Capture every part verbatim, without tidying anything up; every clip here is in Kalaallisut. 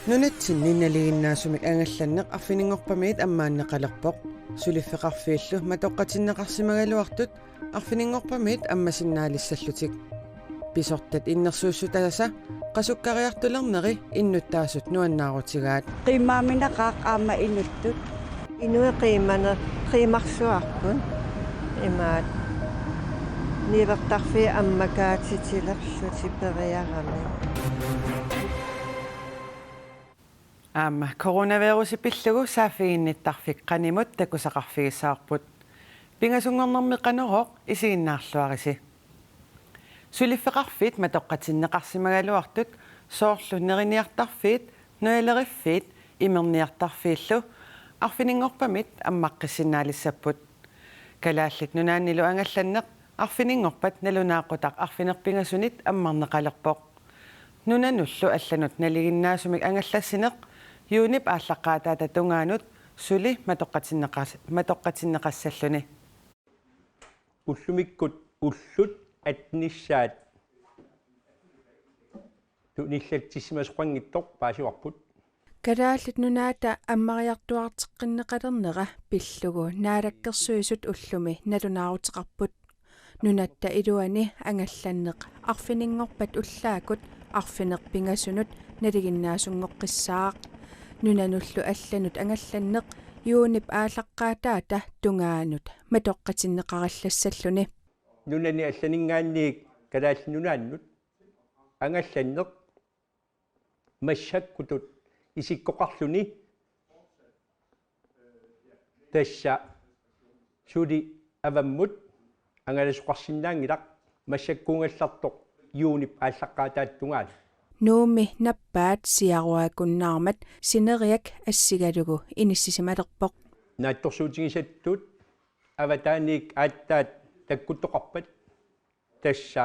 Nunatsinni nalinginnaasumik angallanneq arfininngorpamiit ammaanneqalerpoq. Suliffeqarfiillu matoqqatinneqarsimagaluartut arfininngorpamiit ammasinnaalissallutik. Pisortat innersuussutaasa qasukkariartulerneri innuttaasut nuannaarutigaat. Qiimmaminaqaaq aamma inuttut. Inuit qiimane-, qiimarsuarput. Imaat niuertarfiit ammakaatitilerlutik periarami. Aamma coronavirusi pillugu saaffiginnittarfik qanimut takusaqarfigissavarput. Pingasunngornermi Qanorooq isiginnaarluarisi. Suliffeqarfiit matoqqatinneqarsimagaluartut soorlu neriniartarfiit, nujaleriffiit, imerniartarfiillu arfininngorpamit ammaqqissinnaalissapput. Kalaallit Nunaannilu angallanneq arfininngorpat nalunaaqutaq arfineq-pingasunit ammarneqalerpoq. Nunanullu allanut nalinginnaasumik angallassineq juunip aallaqqaataata tungaanut suli matoqqatinneqas-, matoqqatinneqassalluni. Ullumikkut ullut atnissaat tunillatsissimasoqanngitsoq paasivarput. Kalaallit Nunaata ammariartuaarteqqinneqalernera pillugu Naalakkersuisut ullumi nalunaaruteqarput. Nunatta iluani angallanneq arfininngorpat ullaakkut arfineq-pingasunut nalinginnaasunngoqqissaaq. Nunanullu allanut angallanneq juunip aallaqqaataata tungaanut matoqqatinneqarallassalluni. Nunani allaninngaanniit Kalaallit Nunaannut angallanneq massakkutut isikkoqarluni, tassa suli avammut angalasoqarsinnaanngilaq massakkuugallartoq juunip aallaqqaataata tungaanut. Nuummi nappaat siaruakunnaarmat sineriak assigalugu inissisimalerpoq. Naatsorsuutigisattut avataaniit aatsaat takkuttoqarpat tassa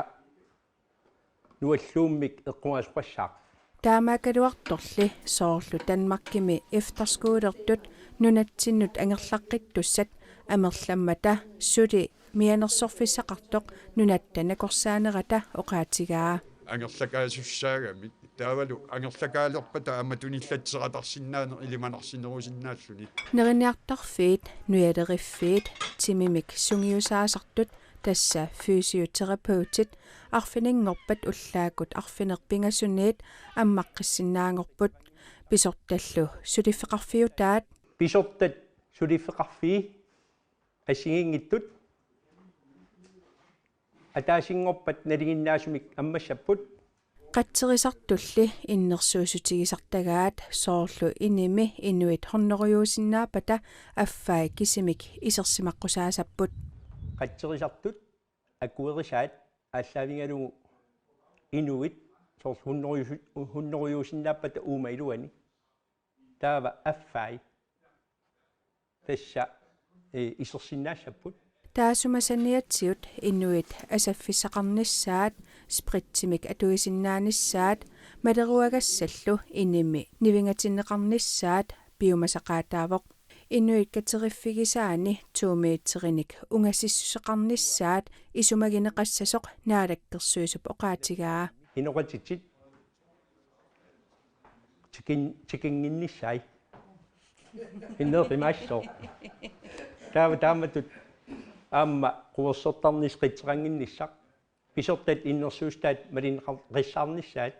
nualluummik eqqugaasoqassaaq. Taamaakkaluartorli soorlu Danmarkimi efterskolertut nunatsinnut angerlaqqittussat amerlammata suli mianersorfissaqartoq nunatta nakorsaanerata oqaatigaa. Angerlakaasussaagami taavalu angerlakaalerpata aamma tunillatsisoqartarsinnaaneq ilimanarsinerusinnaalluni. Neriniartarfiit, nujaleriffiit, timimik sungiusaasartut, tassa fysioterapeutit, arfininngorpat ullaakkut arfineq-pingasuniit ammaqqissinnaanngorput. Pisortallu suliffeqarfiutaat. Pisortat suliffeqarfii assigiinngitsut ataasinngorpat nalinginnaasumik ammassapput. Qatserisartulli innersuussutigisartagaat, soorlu inimi inuit hunnorujuusinnaappata affai kisimik isersimaqqusaassapput. Qatserisartut akuerisaat aallaavigalugu inuit soorlu hunnorujuusi-, hunnorujuusinnaappata uuma iluani. Taava affai tassa, eh, isersinnaassapput. Taassuma saniatigut inuit asaffissaqarnissaat, spritsimik atuisinnaanissaat, maleruagassallu inimi nivingatinneqarnissaat piumasaqaataavoq. Inuit kateriffigisaanni to meterinik ungasissuseqarnissaat isumagineqassasoq Naalakkersuisup oqaatigaa. Inoqatitit tikin-, tikinnginnissai. Inneeqimaassaaq. Taava taamatut aamma quersortarnissaq qitseqannginnissaq. Pisortat innersuussutaat malinneqar-, qissaarnissaat.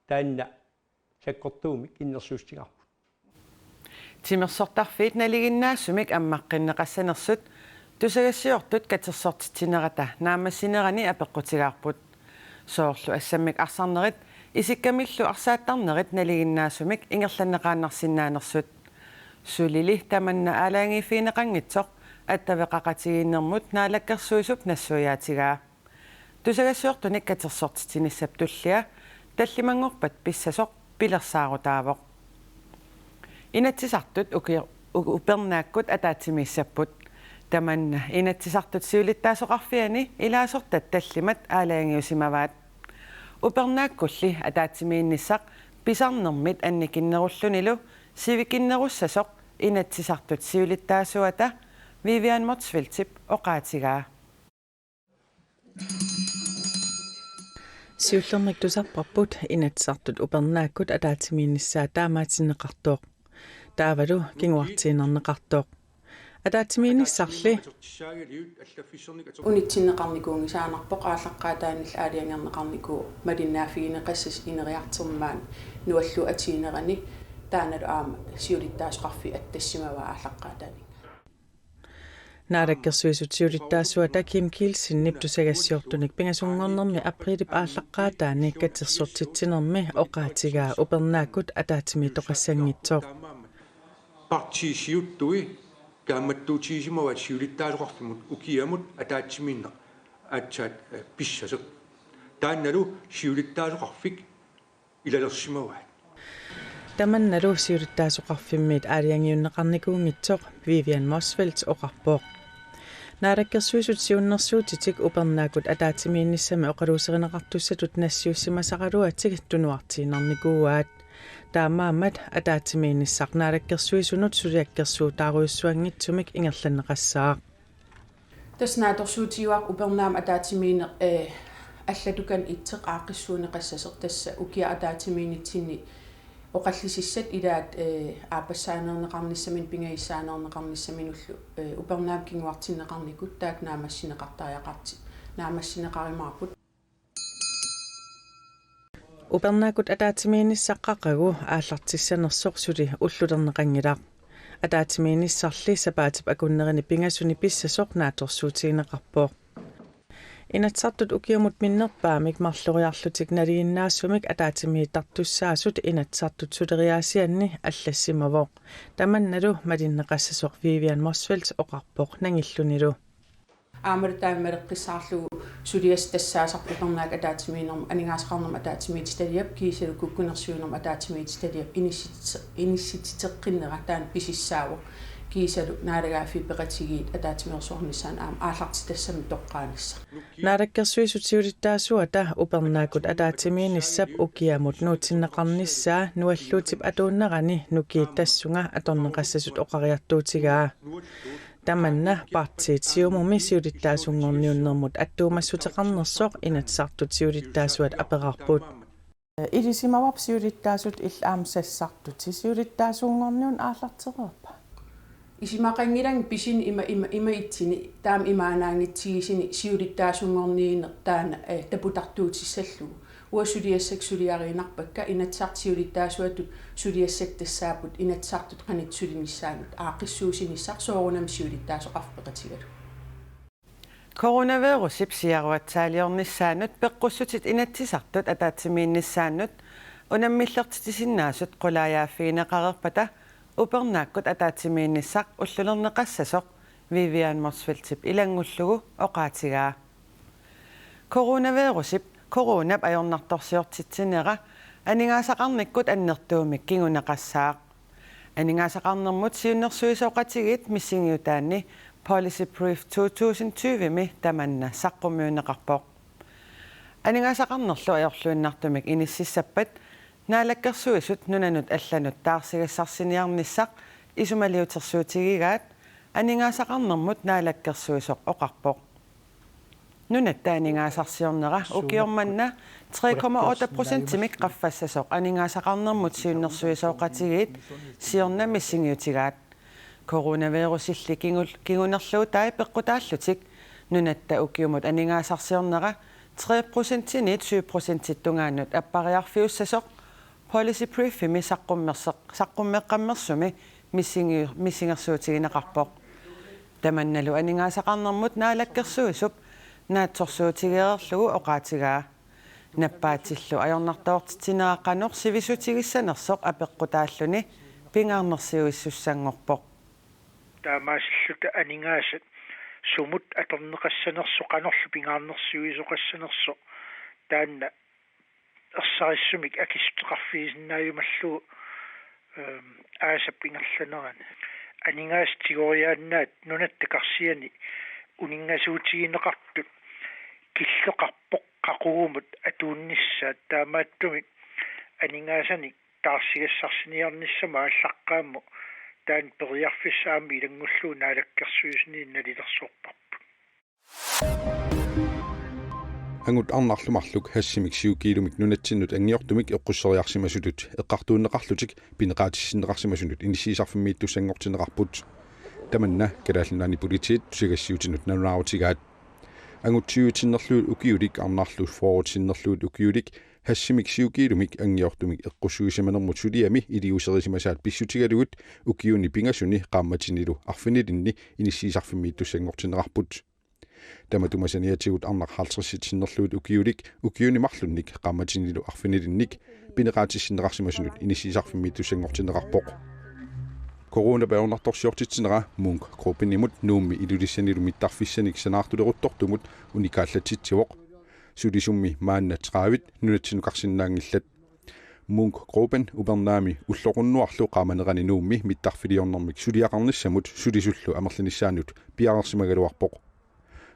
Taanna sakkortuumik innersuussutigaarput. Timersortarfiit nalinginnaasumik ammaqqinneqassanersut tusagassiortut katersortitsinerata naammassinerani apeqqutigaarput. Soorlu assammik arsarnerit isikkamillu arsaattarnerit nalinginnaasumik ingerlanneqaannarsinnaanersut. Sulili tamanna aalajangiiffigineqanngitsoq attaveqaqatigiinnermut Naalakkersuisup nassuiaatigaa. Tusagassiortunik katersortitsinissap tullia tallimanngorpat pissasoq pilersaarutaavoq. Inatsisartut uki-, u-, upernaakkut ataatsimiissapput. Tamanna Inatsisartut Siulittaasoqarfiani ilaasortat tallimat aalajangiusimavaat. Upernaakkulli ataatsimiinnissaq pisarnermit annikinnerullunilu sivikinnerussasoq Inatsisartut Siulittaasuata Vivian Motzfeldtip oqaatigaa. Siullermik tusarparput Inatsisartut upernaakkut ataatsimiinnissaa taamaatinneqartoq. Taavalu kinguartiinnarneqartoq. Ataatsimiinnissarli unitsinneqarnikuunngisaannarpoq aallaqqaataaniilli aalajangerneqarnikuuvoq malinnaaffigineqassasoq ineriartornerani nualluatiinerani taannalu aamma siulittaasoqarfiit attassimavaat aallaqqaataaniinngaanniit. Naalakkersuisut siulittaasuata Kim Kielsenip tusagassiortunik pingasunngornermi aprilip aallaqqaataani katersortitsinermi oqaatigaa upernaakkut ataatsimiittoqassanngitsoq. Partiit siuttui kaammattuutigisimavaat siulittaasoqarfimmut ukiamut ataatsimiinneq aatsaat, eh, pissasoq. Taannalu siulittaasoqarfik ilalersimavaat. Tamannalu siulittaasoqarfimmiit aalajangiunneqarnikuunngitsoq Vivian Motzfeldt oqarpoq. Naalakkersuisut siunnersuutitik upernaakkut ataatsimiinnissami oqaluuserineqartussatut nassiussimasaraluatik tunuartiinnarnikuuaat. Taamaammat ataatsimiinnissaq Naalakkersuisunut suliakkersuutaarujussuanngitsumik ingerlanneqassaaq. Tassa naatsorsuutigaara upernaamik ataatsimiinneq, eh, allatukanik itseq aaqqissuunneqassasoq, tassa ukiaq ataatsimiinnitsinni oqallisissat ilaat, eh, aappassaaneerneqarnissaminut pingajussaanneerneqarnissaminullu, eh, upernaamik kinguartinneqarnikut taakku naammassineqartariaqarti-, naammassineqarumaarput. Upernaakkut ataatsimiinnissaq qaqugu aallartissanersoq suli ullulerneqanngilaq. Ataatsimiinnissarli sapaatip akunnerini pingasuni pissasoq naatsorsuutigineqarpoq. Inatsisartut ukiumut minnerpaamik marloriarlutik nalinginnaasumik ataatsimiittartussaasut Inatsisartut suleriaasianni allassimavoq. Tamannalu malinneqassasoq Vivian Motzfeldt oqarpoq nangillunilu. Aammalu taama maleqqissaarlugu suliassat tassaasarput upernaakkut ataatsimiinnermut aningaasaqarnermut ataatsimiititaliap kiisalu kukkunersiuinermut ataatsimiititaliap inissitite-, inissititeqqinnera taanna pisissaavoq kiisalu naalagaaffiit peqatigiit ataatsimeersuarnissaannut aamma aallartitassamik toqqaanissaq. Naalakkersuisut siulittaasuata upernaakkut ataatsimiinnissap ukiamut nuutsinneqarnissaa nualluutip atuunnerani nukiit tassunga atorneqassasut oqariartuutigaa. Tamanna partiit Siumumi siulittaasunngorniunnermut attuumassuteqarnersoq Inatsisartut siulittaasuata aperarput. Ilisimavarput siulittaasut illit aamma sassartutit, siulittaasunngorniunneq aallartereerpa? Isumaqanngilanga pisini ima, ima, ima itsini, taama imaannaanngitsigisuni siulittaasunngorniunneq taanna, eh, taputartuutissallugu. Uanga suliassakka suliariinnarpakka, Inatsisartut siulittaasuatut suliassat tassaapput Inatsisartut qanoq sulinissaanut aaqqissuussinissaq soorunami siulittaasoqarfik peqatigalugu. Coronavirusip siaruatsaaliornissaanut peqqussutit Inatsisartut ataatsimiinnissaannut unammillertitsisinnaasut qulaajaaffigineqareerpata upernaakkut ataatsimiinnissaq ullulerneqassasoq Vivian Motzfeldtip ilanngullugu oqaatigaa. Coronavirusip, coronap ajornartorsiortitsinera aningaasaqarnikkut annertuumik kinguneqassaaq. Aningaasaqarnermut siunnersuisoqatigiit missingiutaanni Policy Brief to tusind tyve-mi tamanna saqqummiunneqarpoq. Aningaasaqarnerlu ajorluinnartumik inississappat Naalakkersuisut nunanut allanut taarsigassarsiniarnissaq isumaliutersuutigigaat aningaasaqarnermut naalakkersuisoq oqarpoq. Nunatta aningaasarsiornera ukioq manna tre komma otte procentimik qaffassasoq aningaasaqarnermut siunnersuisoqatigiit siorna missingiutigaat. Coronavirusilli kingul-, kingunerluutai peqqutaallutik nunatta ukiumut aningaasarsiornera tre procentiniit syv procentit tungaannut appariarfiussasoq Policy Briefimi saqqummerseq-, saqqummeqqammersumi missingi-, missingersuutigineqarpoq. Tamannalu aningaasaqarnermut naalakkersuisup naatsorsuutigereerlugu oqaatigaa. Nappaatillu ajornartoortitsinera qanoq sivisutigissanersoq apeqqutaalluni pingaarnersiuissussanngorpoq. Taamaasilluta aningaasat sumut atorneqassanersoq qanorlu pingaarnersiuisoqassanersoq taanna ersarissumik akissuteqarfigisinnaajumallugu, ehm, aasap ingerlanerani. Aningaasat tigoriaannaat nunatta karsiani uninngasuutigineqartut killeqarpoq qaqugumut atuunnissaat, taamaattumik aningaasanik taarsigassarsiniarnissamut aallaqqaammut taanna periarfissaq aamma ilanngullugu naalakkersuisuni nalilersorparput. Angut arnarlu marluk hashimik syv kiilumik nunatsinnut anngiortumik eqqusseriarsimasutut eqqartuunneqarlutik pineqaatissinneqarsimasunut inissiisarfimmiittussanngortinneqarput. Tamanna Kalaallit Nunaanni Politiit tusagassiuutinut nalunaarutigaat. Angut tyvetinnerlugit ukiulik arnarlu fyrretinnerlugit ukiulik hashimik syv kiilumik anngiortumik eqqussuisimanermut suliami iliuuserisimasaat pissutigalugit ukiuni pingasuni qaammatinilu arfinilinni inissiisarfimmiittussanngortinneqarput. Tamatuma saniatigut arnaq halvtredsinnerlugit ukiulik ukiuni marlunnik qaammatinilu arfinilinnik pineqaatissinneqarsimasunut inissiisarfimmiittussanngortinneqarpoq. Coronap ajornartorsiortitsinera Munk Gruppenimut Nuummi Ilulissanilu mittarfissanik sanaartuleruttortumut unikaallatsitsivoq. Sulisummi maanna tredive nunatsinukarsinnaanngillat. Munk Gruppen Upernaami ulloqunnuarlu qaamanerani Nuummi mittarfiliornermik suliaqarnissamut sulisullu amerlinissaannut piareersimagaluarpoq.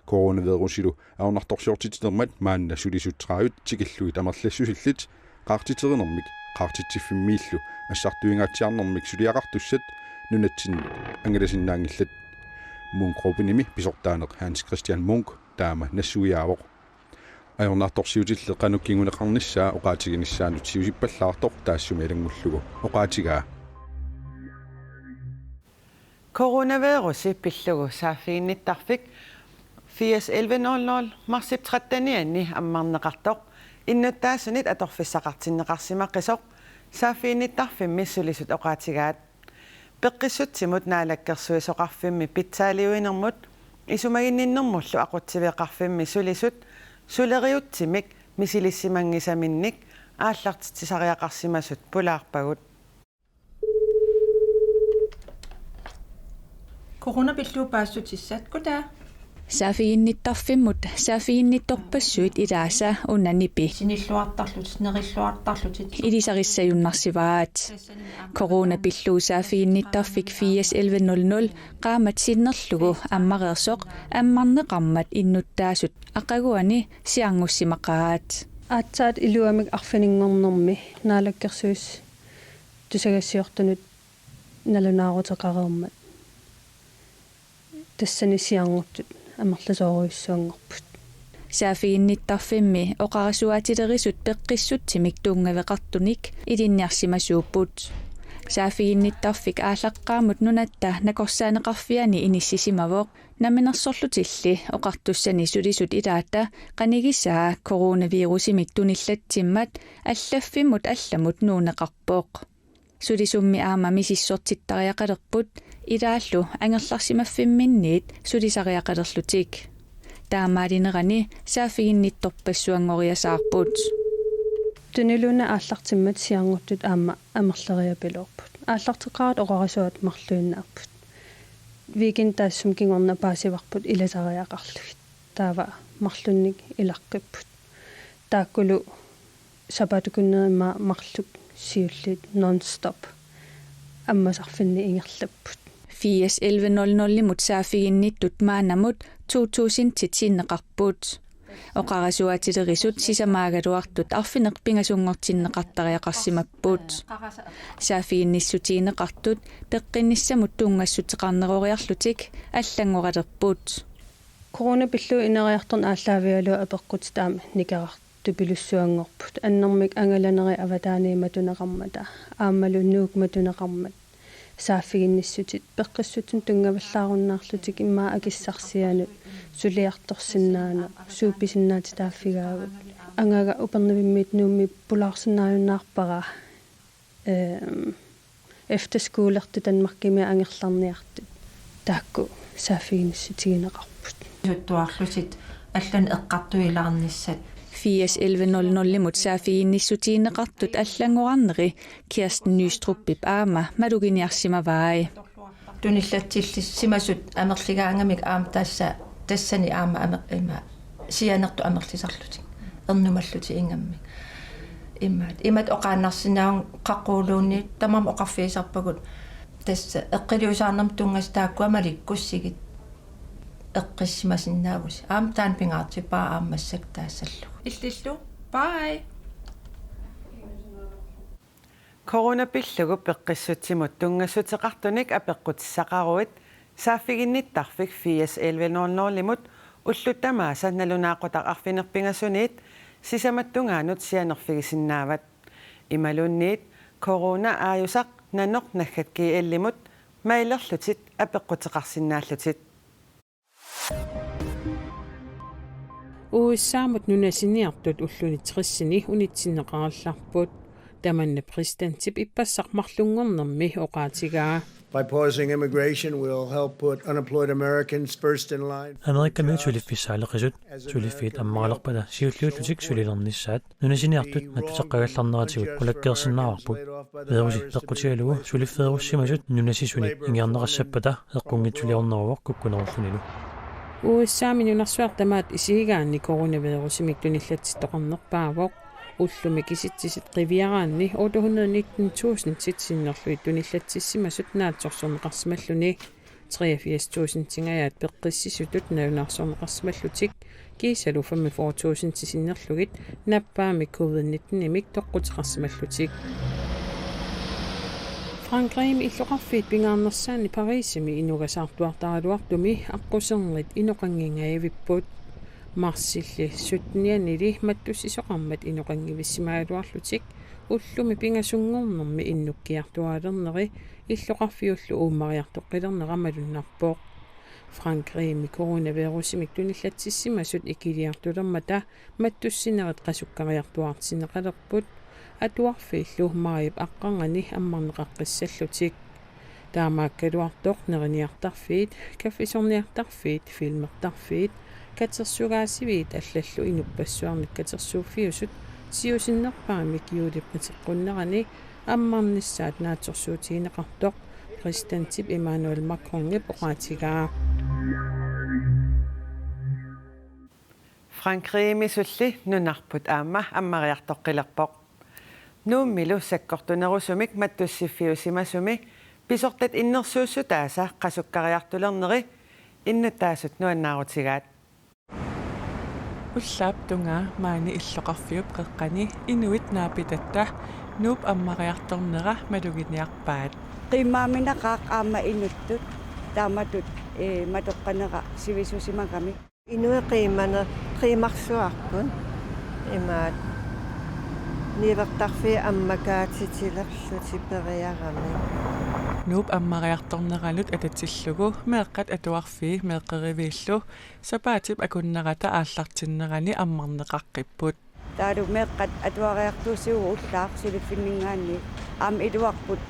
Coronavirusilu ajornartorsiortitsinermat maanna sulisut tredive tikillugit amerlassusillit qaartiterinermik qaartitsiffimmiillu assartuingaatsiarnermik suliaqartussat nunatsinnut angalasinnaanngillat. Munk Gruppenimi pisortaaneq Hans Christian Munk taama nassuiaavoq. Ajornartorsiutilleq qanoq kinguneqarnissaa oqaatiginissaanut siusippallaartoq taassuma ilanngullugu oqaatigaa. Coronavirusi pillugu saaffiginnittarfik firs elleve nul nul marsip trettenianni ammarneqartoq innuttaasunit atorfissaqartinneqarsimaqisoq saaffiginnittarfimmi sulisut oqaatigaat. Peqqissutsimut Naalakkersuisoqarfimmi pitsaaliuinermut isumaginninnermullu aqutsiveqarfimmi sulisut suleriutsimik misilissimanngisaminnik aallartitsisariaqarsimasut pulaarpagut. Corona pillugu paasissutissat kutaa. Saaffiginnittarfimmut saaffiginnittorpassuit ilaasa una nipi. Sinilluartarlutit, nerilluartarlutit. Ilisarissajunnarsivaat. Corona pillugu saaffiginnittarfik firs elleve nul nul qaammat sinnerlugu ammareersoq ammarneqarmat innuttaasut aqaguani siarngussimaqaat. Aatsaat iluamik arfininngornermi Naalakkersuisut tusagassiortunut nalunaaruteqareermat tassani siarnguttut amerlasoorujussuanngorput. Saaffiginnittarfimmi oqarasuaatilerisut peqqissutsimik tunngaveqartunik ilinniarsimasuupput. Saaffiginnittarfik aallaqqaammut nunatta nakorsaaneqarfiani inissisimavoq. Namminersorlutilli oqartussani sulisut ilaata qanigisaa coronavirusimik tunillatsimmat allaffimmut allamut nuunneqarpoq. Sulisummi aamma misissortittariaqalerput ilaallu angerlarsimaffimminniit sulisariaqalerlutik. Taamaalinerani saaffiginnittorpassuanngoriasaarput. Tuniluunniit aallartimmat siarnguttut aamma amerleriapiloorput. Aallarteqqaarat oqarasuaat marluinnaapput. Weekend taassuma kingorna paasivarput ilasariaqarlugit. Taava marlunnik ilaqqipput. Taakkulu sapaatip akunneri immaqa marluk siulliit non-stop ammasarfinni ingerlapput. Firs elleve nul nulimut saaffiginnittut maannamut to tusindit sinneqarput. Oqarasuaatilerisut sisamaagaluartut arfineq-pingasunngortinneqartariaqarsimapput. Saaffiginnissutigineqartut peqqinnissamut tunngassuteqarnerooriarlutik allanngoralerput. Corona pillugu ineriartorneq aallaavigalugu apeqqutit aamma nikerartupilussuanngorput. Annermik angalaneri avataaniit matuneqarmata aammalu Nuuk matuneqarmat. Saaffiginnissutit peqqissutsimut tunngavallaarunnaarlutik immaqa akissarsianut suliartorsinnaaneq suut pisinnaatitaaffigaagut. Angaga Upernavimmiit Nuummi pulaarsinnaajunnaarpara. Ehm, efterskolertut Danmarkimi angerlarniartut taakku saaffiginnissutigineqarput. Suttuarlutit allanut eqqartuilaarnissat. Firs elleve nul nulimut saaffiginnissutigineqartut allanngorarneri Kirsten Nystrupip aamma maluginiarsimavai. Tunillatsillisimasut amerligaangamik aamma tassa tassani aamma amer ima sianertut amerlisarlutik ernumallutik ingammik. Imaat imat oqaannarsinnaavunga qaquuluunniit tamarmik oqarfigisarpagut tassa eqqiliusaarnermut tunngasut taakkua malikkussigit eqqissimasinnaavusi. Aamma taanna pingaartippara aamma massakkut taassallugu. Illillu. Bye. Corona pillugu peqqissutsimut tunngassuteqartunik apeqqutissaqaruit saaffiginnittarfik firs elleve nul nulimut Ullut tamaasa nalunaaqutaq arfineq-pingasuniit sisamat tungaanut sianerfigisinnaavat. Imaluunniit corona aajusaq nanoq naggat G L-imut mailerlutit apeqquteqarsinnaallutit. U S A-mut nunasiniartut ulluni tressini unitsinneqarallarput. Tamanna præsidentip ippassaq marlunngornermi oqaatigaa. By pausing immigration, we'll help put unemployed Americans first in line. Amerikamiut suliffissaaleqisut, suliffiit ammaralerpata siulliullutik sulilernissaat, nunasiniartut mattuteqqagallarneratigut qulakkeersinnaavarput. Virusi peqqutigalugu suliffeerussimasut nunasisunit ingiarneqassappata eqqunngitsuliorneruvoq kukkunerullunilu. U S A-mi nunarsuaq tamaat isigigaanni coronavirusimik tunillatsittoqarnerpaavoq. Ullumi kisitsisit qiviaraanni otte hundrede nitten tusindit sinnerlugit tunillatsissimasut naatsorsorneqarsimalluni, treogfirs tusindingajaat peqqissisutut nalunaarsorneqarsimallutik, kiisalu femogfyrre tusindit sinnerlugit nappaamik covid nitten-imik toqquteqarsimallutik. Frankrigimi illoqarfiit pingaarnersaanni Parisimi inugasaartuartaraluartumi aqqusernit inoqanngingajavipput. Marsilli syttenianili mattussisoqarmat inoqanngivissimagaluarlutik ullumi pingasunngornermi innukkiartuaalerneri illoqarfiullu uummariartoqqilernera malunnarpoq. Frankrigimi coronavirusimik tunillatsissimasut ikiliartulermata mattussinerit qasukkariartuaartinneqalerput, atuarfiillu maajip aqqarnganni ammarneqaqqissallutik. Taamaakkaluartoq neriniartarfiit, kaffisorniartarfiit, filmertarfiit, katersugaasiviit allallu inuppassuarnik katersuuffiusut siusinnerpaamik juulip qiteqqunnerani ammarnissaat naatsorsuutigineqartoq præsidentip Emmanuel Macronip oqaatigaa. Frankrigimi sulli nunarput aamma ammariartoqqilerpoq. Nuummilu sakkortunerusumik mattussiffiusimasumi pisortat innersuussutaasa qasukkariartulerneri innuttaasut nuannaarutigaat. Ullaap tungaa maani illoqarfiup qeqqani inuit naapitatta Nuup ammariartornera maluginiarpaat. Qiimmaamineqaaq aamma inuttut taamatut, ee, matoqqanera sivisuusimagami. Inuit qiimmane-, qiimmarsuarput imaat niuertarfiit ammakaatitilerlutik periarami. Nuup ammariartorneranut atatillugu meeqqat atuarfii meeqqeriviillu sapaatip akunnerata aallartinnerani ammarneqaqqipput. Taavalu meeqqat atuariartuusigut ullaaq suliffinninngaanniit aamma iluarput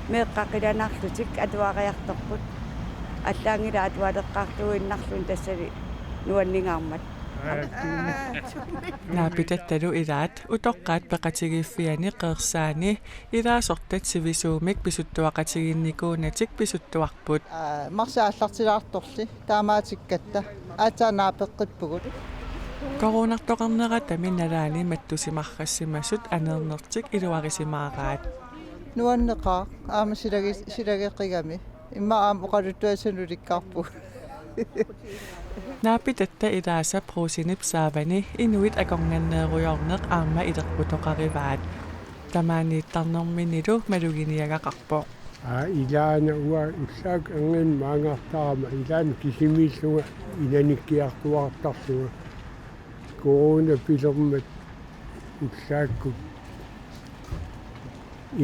meeqqat qilanaarlutik atuariartorput. Allaanngilaq atualeqqaartuinnarluni tassani nuanningaarmat. Naapitattalu ilaat utoqqaat peqatigiiffiani Qeersaani ilaasortat sivisuumik pisuttuaqatigiinnikuunatik pisuttuarput. Aa, marsi aallartilaartorli taamaattikkatta aatsaat naapeqqippugut. Coronartoqarneratami nalaani mattusimarrassimasut aneernertik iluarisimaaraat. Nuanneqaaq aamma silagi-, silageqigami. Immaqa aamma oqaluttuassat ulikkaarpugut. Naapitatta ilaasa Brugsenip saavani inuit akornganneerujoorneq aamma ilerpotoqarivaat. Tamaaniittarnerminilu maluginiagaqarpoq. Aa, ilaana uanga ullaakkut anngimmat maangartarama ilaana kisimiillunga inanikkiartuaartarlunga. Corona pilermat ullaakkut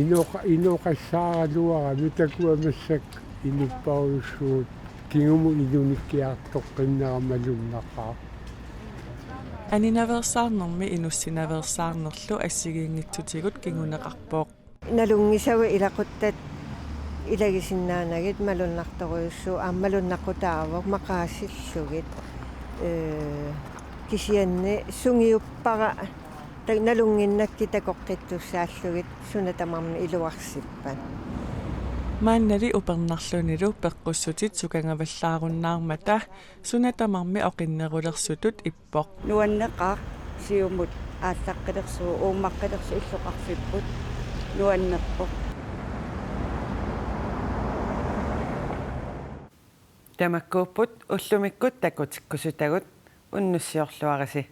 inoqa-, inoqassaaraluarami, takuamassak inupparujussuugut kingumut inunikkiartoqqinnerata malunnaqaaq. Aninaveersaarnermi inussinaveersaarnerlu assigiinngitsutigut kinguneqarpoq. Nalunngisavut ilaquttat ilagisinnaanagit malunnartorujussuuvoq, aamma malunnaqutaavoq maqaasillugit. Ee, kisianni sungiuppara ta-, nalunnginnakkit takoqqittussaallugit suna tamarmi iluarsippat. Maannali upernarlunilu peqqussutit sukangavallaarunnaarmata suna tamarmi oqinnerulersutut ippoq. Nuanneqaaq, siumut aallaqqilersugut, uummaqqilersugut illoqarfipput. Nuannerpoq. Tamakkuupput ullumikkut takutikkusutagut, unnussiorluarisi.